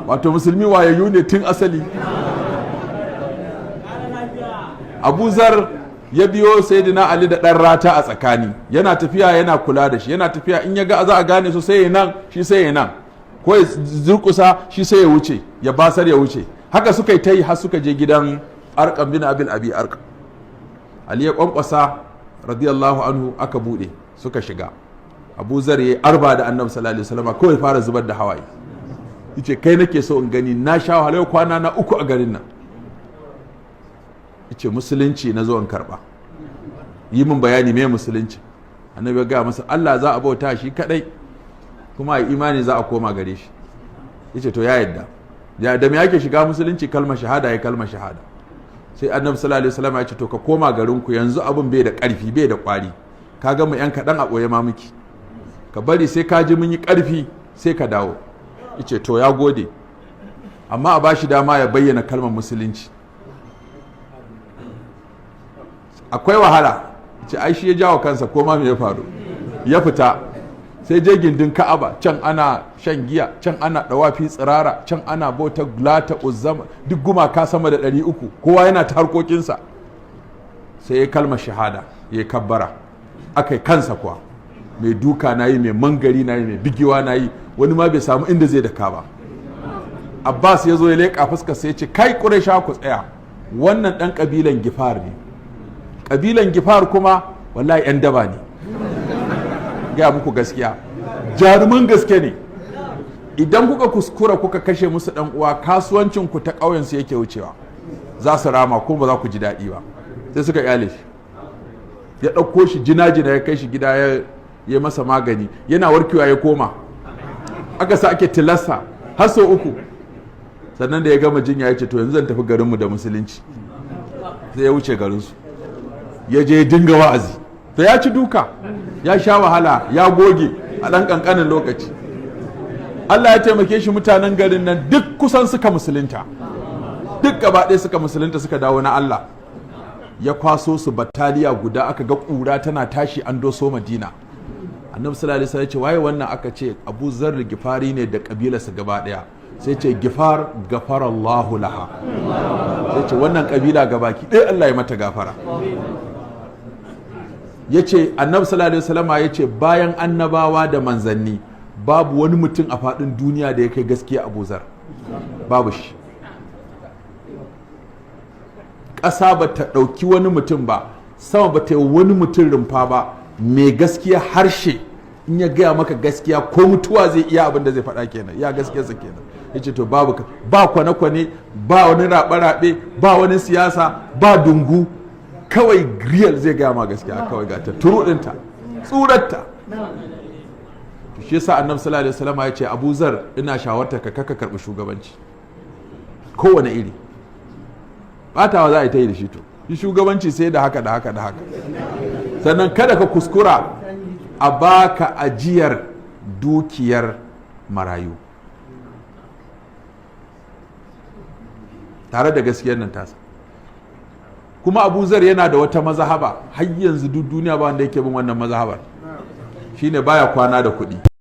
Wato musulmi wayayyu ne tun asali. Abu Zar ya biyo Sayyidina Ali da ɗan rata a tsakani, yana tafiya yana kula da shi, yana tafiya. In ya ga za a gane su, sai ya nan, shi sai ya nan, ko ya zurkusa, shi sai ya wuce, ya basar ya wuce. Haka suka yi ta yi har suka je gidan Arqam bin Abil Abi Arqam. Ali ya kwankwasa, radiyallahu anhu, aka bude, suka shiga. Abu Zar ya arba da Annabi sallallahu alaihi wasallam, kawai fara zubar da hawaye, yace, "Kai nake so in gani, na sha wahala, kwana na 3 a garin nan." Yace, "Musulunci na zo in karba, yi min bayani me musulunci." Annabi ya gaya masa Allah za a bauta shi kadai, kuma a imani za a koma gare shi. Yace to, ya yadda. Ya da me yake shiga musulunci? Kalmar shahada. Ya kalmar shahada. Sai Annabi sallallahu alaihi wasallam ya ce, "To, ka koma garin ku, yanzu abin bai da karfi, bai da kwari. Ka ga mu yan kaɗan, a ɓoye ma miki, ka bari sai ka ji mun yi ƙarfi, sai ka dawo." Yace to, ya gode, amma a bashi dama ya bayyana kalmar musulunci, akwai wahala. Ce ai shi ya jawo kansa, ko ma me ya faru. Ya fita, sai je gindin Ka'aba. Can ana shan giya, can ana dawafi tsirara, can ana bauta Lata, Uzza, duk gumaka sama da 300, kowa yana ta harkokinsa. Sai ya kalmar shahada, ya kabbara, aka yi kansa kuwa. Mai duka na yi, mai mangari na yi, mai bigiwa na yi, wani ma bai samu inda zai daka ba. Abbas ya zo ya leƙa fuskar, sai ya ce, "Kai Ƙurayshawa, ku tsaya, wannan ɗan ƙabilan Gifar ne. Ƙabilan Gifar kuma wallahi 'yan daba ne, gaya muku gaskiya, jaruman gaske ne. Idan kuka kuskura kuka kashe musu ɗan uwa, kasuwancin ku ta ƙauyensu yake wucewa, za su rama kuma ba za ku ji daɗi ba." Sai suka kyale shi. Ya ɗauko shi jina-jina, ya kai shi gida, ya yi masa magani, yana warkewa ya koma. Aka sa ake tilasta har sau uku. Sannan da ya gama jinya ya ce, "To, yanzu zan tafi garinmu da musulunci." Sai ya wuce garinsu, ya je dinga wa'azi. To, ya ci duka, ya sha wahala, ya goge a ɗan ƙanƙanin lokaci. Allah ya taimake shi, mutanen garin nan duk kusan suka musulunta, duk gaba ɗaya suka musulunta, suka dawo na Allah. Ya kwaso su bataliya guda, aka ga ƙura tana tashi an doso Madina. Annabi sallallahu alaihi wasallam ya ce, "Waye wannan?" Aka ce, "Abu Zarr Gifari ne da kabilarsa gaba ɗaya." Sai ce, "Gifar gafarallahu laha." Sai ce, "Wannan kabila gabaki ɗaya Allah ya mata gafara." Ya ce, Annabi sallallahu alaihi wasallama ya ce, bayan annabawa da manzanni, babu wani mutum a faɗin duniya da ya kai gaskiya Abu Zar, babu shi. Ƙasa ba ta ɗauki wani mutum ba, sama ba ta yi wani mutum rumfa ba mai gaskiya harshe. In ya gaya maka gaskiya, ko mutuwa zai iya, abin da zai faɗa kenan, iya gaskiyarsa kenan. Ya ce to, babu ba kwane-kwane, ba wani raɓe-raɓe, ba wani siyasa, ba dungu, kawai real zai gaya ma gaskiya, kawai gata turuɗinta, tsurarta. To, shi yasa Annabi sallallahu alaihi wasallam ya ce, "Abu Zar, ina shawarta ka kaka karɓi shugabanci kowane iri, batawa za a yi ta yi da shi." To, shi shugabanci sai da haka da haka da haka. Sannan kada ka kuskura a baka ajiyar dukiyar marayu. Tare da gaskiyar nan tasa kuma, Abu Zar yana da wata mazahaba, har yanzu duk duniya ba wanda yake bin wannan mazahabar, shine baya kwana da kuɗi.